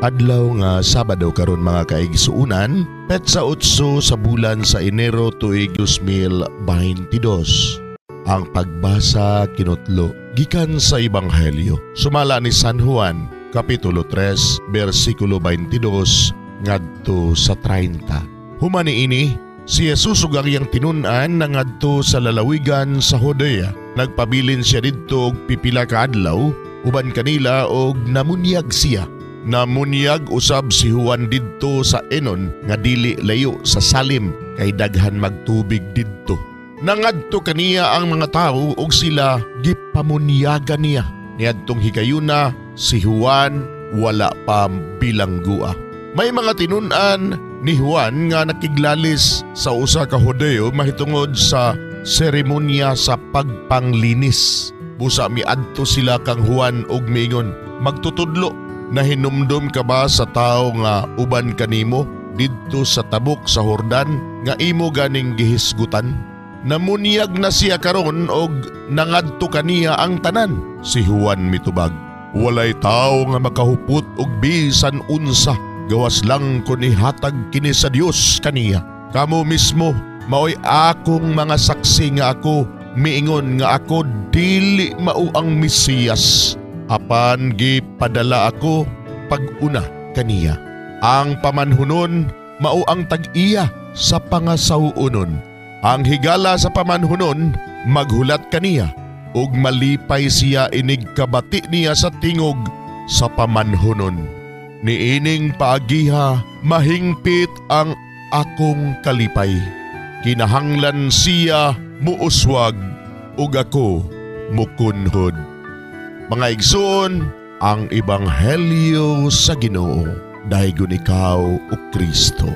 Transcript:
Adlaw nga Sabado karon, mga kaigsuunan, petsa 8 sa bulan sa Enero, tuig 2022. Ang pagbasa kinutlo gikan sa Ebanghelyo sumala ni San Juan, Kapitulo 3, bersikulo 22 ngadto sa 30. Human niini, si Jesus ug ang iyang tinun-an nangadto sa lalawigan sa Judea. Nagpabilin siya didto og pipila ka adlaw uban kanila og namunyag siya. Namunyag usab si Juan didto sa Enon nga dili layo sa Salim kay daghan magtubig didto. Nangadto kaniya ang mga tawo ug sila gipamunyagan niya. Niadtong higayuna, si Juan wala pa bilanggua. May mga tinun-an ni Juan nga nakiglalis sa usa ka Hudeo mahitungod sa seremonya sa pagpanglinis. Busa miadto sila kang Juan ug miingon, "Magtutudlo, nahinumdom ka ba sa tawo nga uban kanimo didto sa tabok sa Hordan nga imo ganing gihisgutan? Namunyag na siya karon og nangadto kaniya ang tanan." Si Juan mitubag, "Walay tawo nga makahupot og bisan unsa gawas lang kon ihatag kini sa Dios kaniya. Kamo mismo maoy akong mga saksi nga ako miingon nga ako dili mao ang Mesiyas, apan gipadala ako pag-una kaniya. Ang pamanhunon mao ang tag-iya sa pangasaw-onon. Ang higala sa pamanhunon maghulat kaniya ug malipay siya inig kabati niya sa tingog sa pamanhunon. Niining paagiha mahingpit ang akong kalipay. Kinahanglan siya muuswag ug ako mukunhod." Mga igsoon, ang Ebanghelyo sa Ginoo. Daygon ikaw, o Kristo.